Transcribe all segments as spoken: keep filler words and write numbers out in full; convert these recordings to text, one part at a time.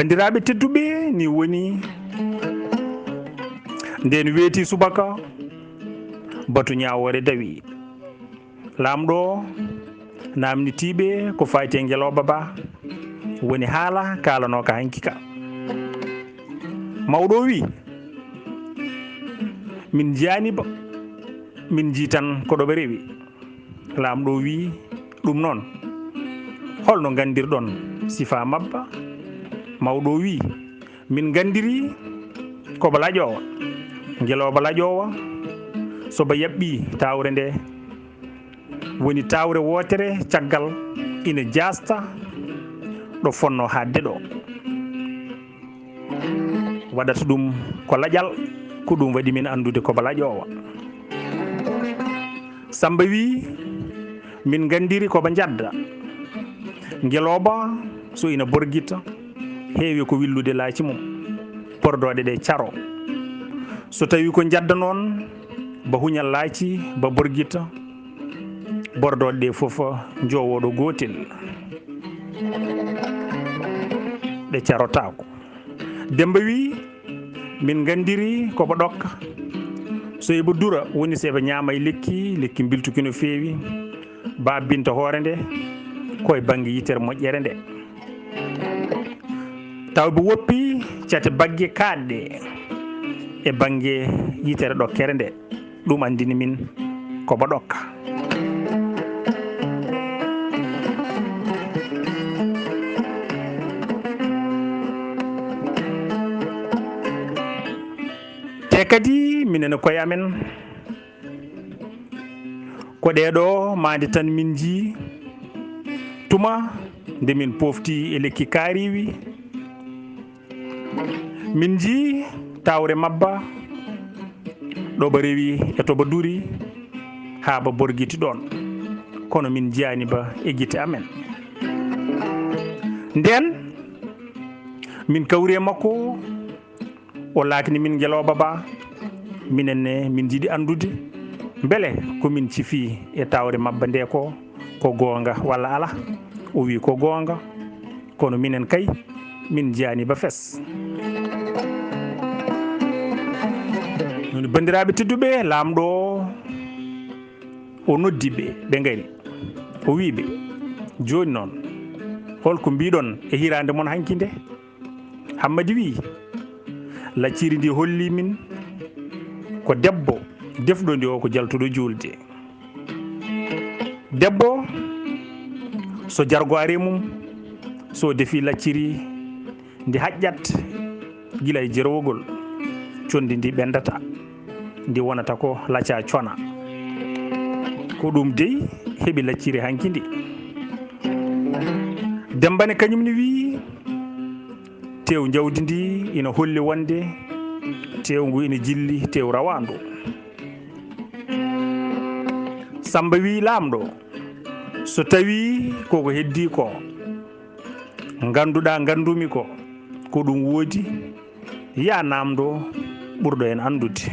Banndiraaɓe tedduɓe, ni woni ndeen weeti subaka, batu ñaawoore dawi. Laamɗo o naamnitiiɓe ko fayti e ngelooba ba, woni haala kaalanooka hanki ka. Mawɗo o wi'i, "Min njiyaani ba, min njii tan ko ɗo ɓe rewi." Laamɗo o wi'i, "Ɗum noon, holno nganndirɗon sifaa mabba?" Mawɗo o wi'i, "Min nganndiri ko ba laƴoowa, ngelooba laƴoowa, so ba yaɓɓii taawre nde, woni taawre wootere caggal ina jaasta ɗo fonnoo haaɗde ɗo. Waɗata ɗum ko laƴal, ko ɗum waɗi min anndude ko ba laƴoowa." Sammba wi'i, "Min nganndiri ko ba njadda. Ngelooba so ina borgita, heewi ko willude laaci mum, bordooɗe ɗe caro. So tawii ko njadda noon, ba huña laaci, ba borgita, bordooɗe ɗe fof njoowo ɗo gootel, ɗe carotaako." Demmba wi'i, "Min nganndiri ko ba ɗokka. So e ba dura, woni so e ba ñaama e lekki, lekki mbiltuki no feewi, ba abbinta hoore nde, ko e bannge yitere moƴƴere nde. Taw ba woppi cate bagge kaaɗɗe e bannge yitere ɗokkere nde." Ɗum anndini min ko ba ɗokka. Te kadi minen e koye amen, ko ɗee ɗo maande tan min njii tuma nde min pofti e lekki kaariiwi. Min njii taawre mabba, ɗo ba rewi e to ba duri, haa ba borgiti ɗoon. Kono min njiyaani ba e gite amen. Ndeen, min kawri e makko, o laakni min ngelooba ba, minen ne min njiɗi anndude mbele ko min cifi e taawre mabba nde ko, ko goonga walla alaa. O wi'i ko goonga, kono minen kay, min njiyaani ba fes. Woni banndiraaɓe tedduɓe, laamɗo o, o noddi ɓe, ɓe ngari. O wi'i ɓe, "Jooni noon, holko mbiiɗon e hiraande mon hanki nde?" Hammadi wi'i, "Lacciri ndi holli min ko debbo defɗo ndi o ko jaltuɗo juulde. Debbo, so jargo ari mum, so defi lacciri, ndi haƴƴat gila e jerwogol, condi ndi ɓendata, ndi wonata ko lacca cona. Ko ɗum dey heɓi lacciri hanki ndi." Demmba ne kañum ne wi'i, "Tew njawdi ndi ina holli wonde tew ngu ina jilli tew rawaandu." Sammba wi'i laamɗo, "So tawii ko ko heddii ko ngannduɗaa nganndumi ko, ko ɗum woodi, yaa naamndo ɓurɗo en anndude."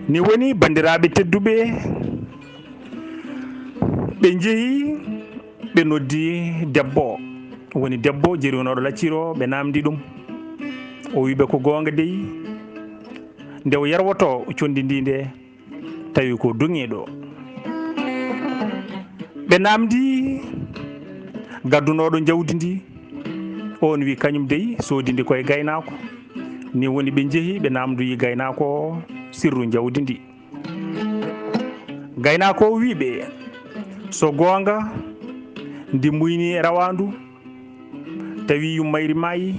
Ni woni, banndiraaɓe tedduɓe, ɓe njehi, ɓe noddi debbo o. Woni debbo jerinooɗo lacciri o, ɓe naamndi ɗum. O wi'i ɓe, "Ko goonga dey, nde o yarwotoo conndi ndi nde, tawi ko duŋiiɗo." Ɓe naamndi gaddunooɗo njawdi ndi. Oon wi'i kañum dey soodi ndi koye gaynaako. Ni woni ɓe njehi, ɓe naamndoyi gaynaako o sirru njawdi ndi. Gaynaako o wi'i ɓe, "So goonga, ndi muynii e rawaandu, tawi yummayri maayi.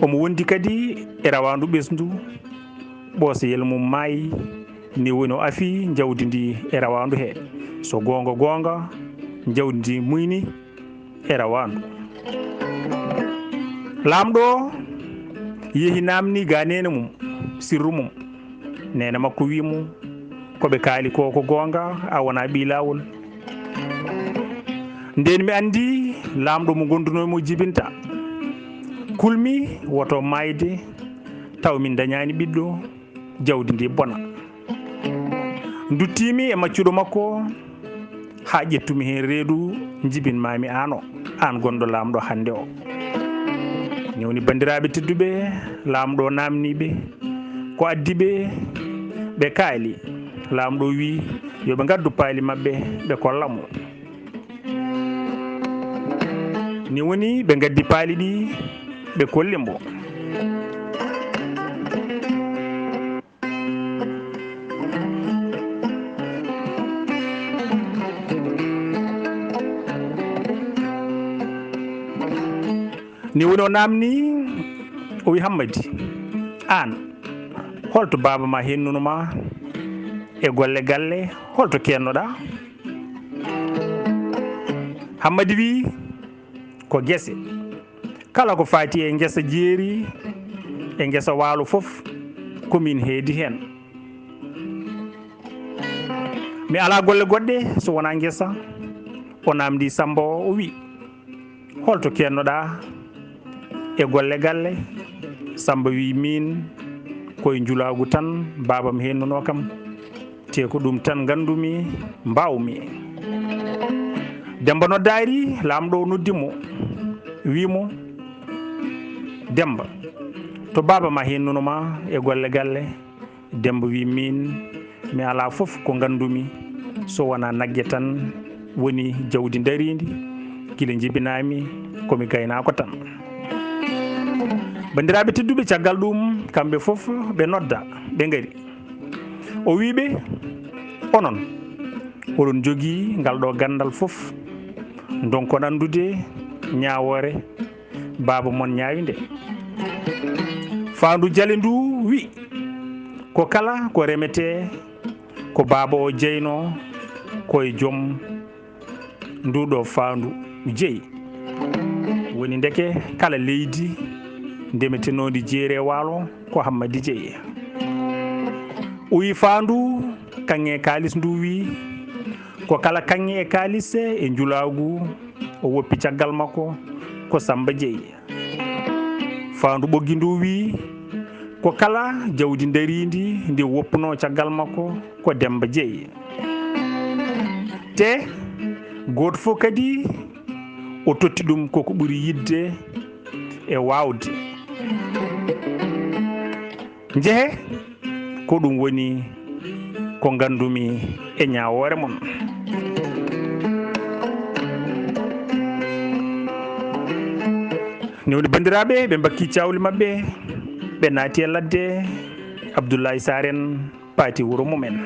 Omo wondi kadi e rawaandu ɓesndu, ɓooseyel mum maayi, ni woni o afi njawdi ndi e rawaandu he. So goonga goonga, njawdi ndi muynii e rawaandu." Laamɗo o yehi naamni ga neene mum, sirru mum. Neene makko wi'i mo, "Ko ɓe kaali ko, ko goonga, a wonaa ɓii laawol." Ndeen mi anndi laamɗo mo ngonduno mo jibinta. Kulmi woto maayde, taw min ndañaani ɓiɗɗo, jawdi ndi bona. Nduttiimi e maccuɗo makko, haa ƴettumi heen reedu, njibinmaami aan o, aan gonɗo laamɗo hannde o. Ni woni, banndiraaɓe tedduɓe, laamɗo naamnii ɓe ko addi ɓe, ɓe kaali. Laamɗo wii yo ɓe ngaddu paali maɓɓe, ɓe kolla mo. Ni woni, ɓe ngaddi paali ɗi, ɓe kolli mbo. Ni woni, o naamni, o wi: "Hammadi, aan, holto baaba ma hennuno ma e golle galle, holto kennoɗaa?" Hammadi wi: "Ko gese. Kala ko faati e ngesa jeeri, e ngesa waalo fof, ko min heedi heen. Mi alaa golle goɗɗe so wonaa ngesa." O naamndi Sammba o, o wi: "Holto kennoɗaa e golle galle?" Sammba wi: "Miin koye njulaagu tan baabam hennunoo kam. Te ko ɗum tan nganndumi, mbaawmi." Demmba noddaari, laamɗo o noddi mo, wi mo: "Demmba, to baaba ma hennuno ma e golle galle?" Demmba wi: "Miin, mi alaa fof ko nganndumi so wonaa nagge tan woni jawdi ndariindi, gila njibinaami ko mi gaynaako tan." Banndiraaɓe tedduɓe, caggal ɗum kamɓe fof ɓe nodda, ɓe ngari. O wi ɓe: "Onon, oɗon njogii ngal ɗo ganndal fof, ndonkon anndude ñaawoore baaba mon ñaawi nde." Faandu jale ndu wi: "Ko kala ko remetee, ko baaba o jeynoo, ko e joom ndu ɗo faandu jeyi." Woni ndeke kala leydi ndemetenondi jeeri e waalo ko Hammadi jeyi. O wi faandu kaŋŋe e kaalis ndu wi: "Ko kala kaŋŋe e kaalis e njulaagu o woppi caggal makko, ko Sammba jeyi." Faandu ɓoggi ndu wi: "Ko kala jawdi ndariindi ndi woppunoo caggal makko, ko Demmba jeyi." Te gooto fof kadi o totti ɗum koko ɓuri yiɗde e waawde. Njehe, ko ɗum woni ko nganndumi e ñaawoore mon. Ni woni, banndiraaɓe, ɓe mbakki cawli maɓɓe, ɓe naati e ladde. Abdullahi Saar en paati wuro mumen.